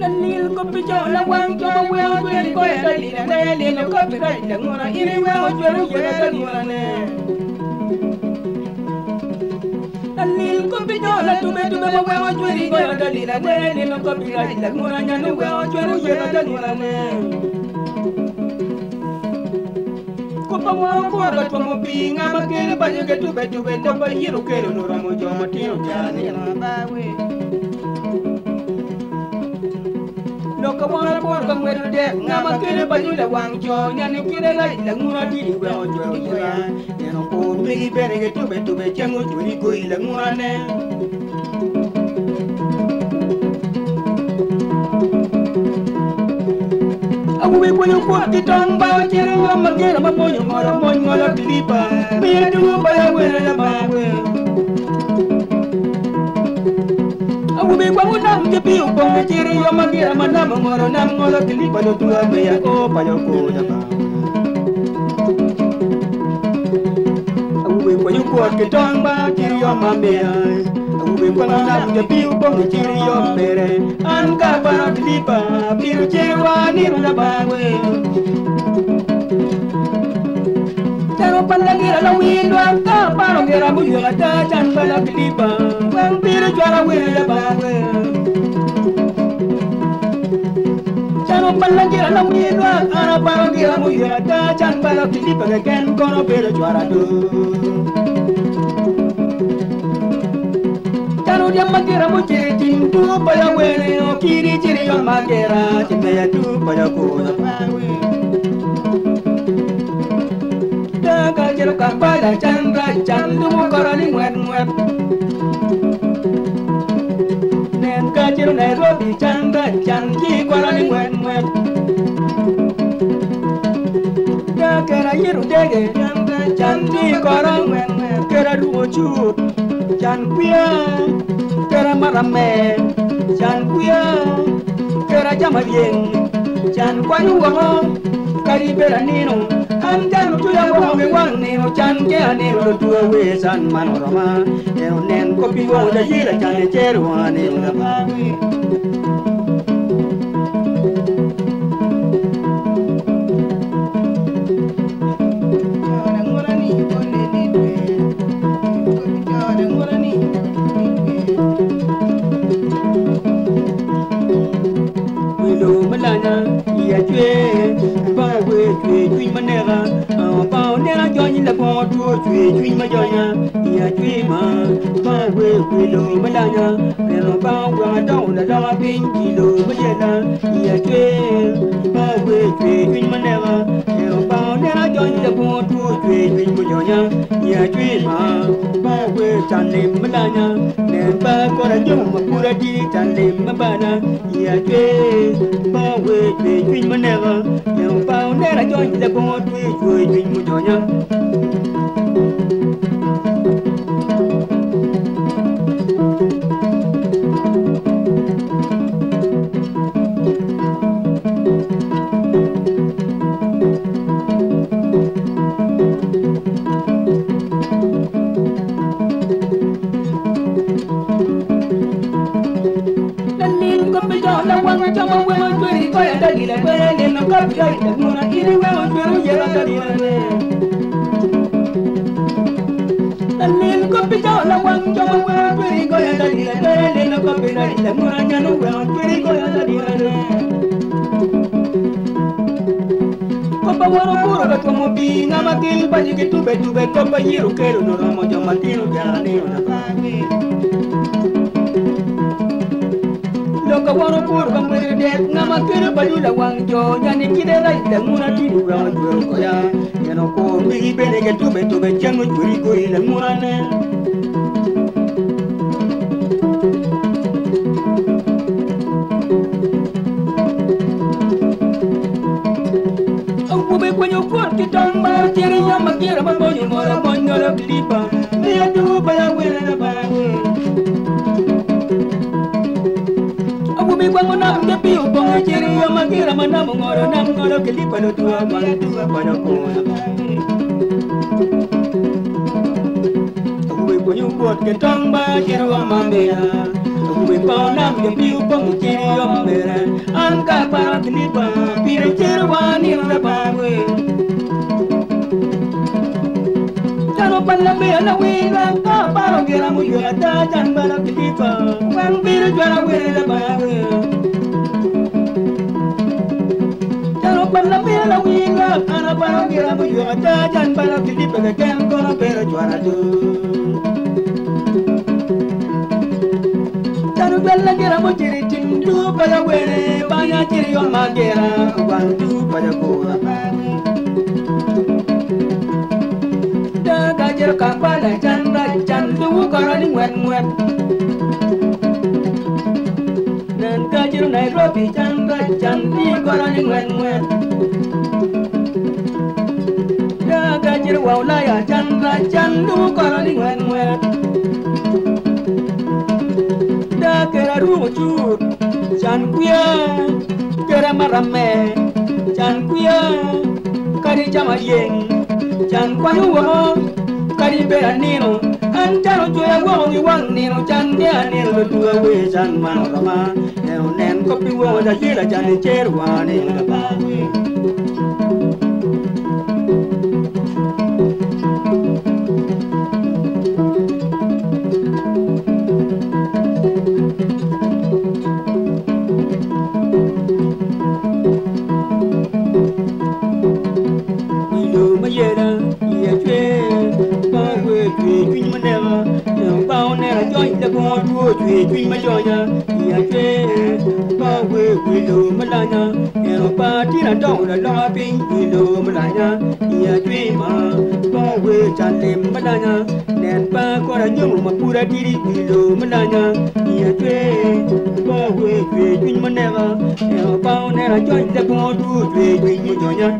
Lalil kopi jo lawang jo ma weko cweri goya dalila ne lilo kopi rac languna in iweko cwero yela dalila ne. Lalil kopi jo latube tube ma weko cweri goya dalila ne lilo kopi rac languna nyano weko cwero yela dalila ne. Kopa woro kuro twomo pii nga ma kelo banyo ke tube tube dok ayiro kelo nuramo jo matino jani Loka woro kuro ka ngwedo dek nga ma kelo banyo lawang co nyani kire rac languna tidi weko jwero yela neno kur megi bene ke tube tube cengo jweni goyi languna ne. Awobi kwanyo kwot ki tong bao ciro yom ma gero ma monyo ngolo mony ngolo kilipa miyo dungu bala welo la bawe. Awobi kwango nam ki pii opong ciro yom ma gero ma nam ngolo nam ngolo kilipa lutua meya o payo konya ba. Awobi kwanyo kwot ki tong bao ciro yom ma miya. Awobi kwango nam ki pii opong ciro yom mere. An ka paro kilipa piro ciro wa niro la bawe. Caro pala gira la windwa ka paro gira muyo ta chan pala kilipa. Wang piro chwara wele la bawe. Caro pala gira la windwa ana paro gira muyo ta chan pala kilipa ke ken kono piro chwara du. Caro dia magira muchiri tim tu pala wele o kiri chiri yo magira chimeya tu pala ko la bawe. Ka chero ka pala chandra chandu mo korani ngwet ngwet. Nen ka chero Nairobi chandra chanji korani ngwet ngwet. Ka kera yiru dege chandra chanji kora ngwet ngwet. Kera ruo chut chan kuya kera marame chan kuya kera jamalieng chan kwanyu wongo kari bera nino. An janu tuya wonge wang nino chan ke anino tuwa we san manorama neno nen kopi wong ja yira chan e cheru anino la bawe. Wilo malanya iya chwe ba we chwe chwi manera ba nera jonyi la bo tu chwe chwi ma jonya iya chwe ma ba we wilo malanya nero ba wa da la da pin kilo ma iya chwe ba we chwe chwi manera nero ba nera jonyi la bo tu chwe chwi ma jonya iya chwe ma ba we chan le malanya ne ba ko ra jom ma pura di chan le ma ba na iya chwe ba we chwe chwi manera nero ba nera jonyi la bo tu chwe chwi ma jonya. Lalil kopi jo la wang jo ma we chweri koya dalila we lilo kopi jo ila nguna iri we chweri yela dalila we. Lalil kopi jo la wang jo ma we chweri koya dalila we lilo kopi jo ila nguna nyanu we chweri koya dalila we. Kopa woro kuro ka twomo pii nga ma kel banyo ki tube tube kopa yiro kelo noromo jo matino jara nino na bawe. Loka woro kuro ka ngwere dek nga ma kelo banyo la wang jo nyani kide rac la nguna tidi weko jwero koya neno kur migi bene ke tube tube cengo jweri goyi la nguna ne. Awobe kwanyo kwot ki tong bao ciro yom ma gira ma bonyo ngolo mony ngolo kilipa miyo du bala wele la bawe. Awobe Mi kwango nam ke pi opong e ciri yo ma gira ma nam ongoro nam ngolo ki lipa lo tua kwang tua kwanya kuna. Awe kwanyo bot ke tong ba ciri wa ma mea. Awe pa nam ke pi opong e ciri yo mere. An ka para ki lipa pire ciri wa ni ra ba we. Cano pa la me la we la ka paro gira mu yo ta chan ba la ki lipa. Wang biro jwara we la ba we. Cano pa la me la we la ana paro gira mu yo ta chan ba la ki lipa ke ken kono pero jwara tu. Cano bella gira mu chiri tim tu pa la were banya chiri yo ma gira wang tu pa la ko. Da ka jero ka pa la chan ra chan tu koro ni ngwet ngwet. Nan ka jero Nairobi chan ra chan ni koro ni ngwet ngwet. Da ka jero wa Ulaya chan ra chan tu koro ni ngwet ngwet. Da kera rumo chur chan kuya kera marame chan kuya kari chama yeng chan kwanyo wo kari bera nino an chano joya wo ngi wang nino chan ge anino lo tuwa we chan mano rama neno nen kopi wo da yela chan ni cher wa ni la ba we. Ilo ma yela ya chwe pa we chwe chwiny ma nega pa o nera joy la ko tuo chwe chwiny ma jonya ya chwe pa we ilo ma lanya ero pa tira dong la la piny ilo ma lanya ya chwe ma pa we chan lem ma lanya nen pa kora nyomo ma pura tiri ilo ma lanya ya chwe pa we chwe chwiny ma nega ero pa o nera joy la ko tuo chwe chwiny ma jonya.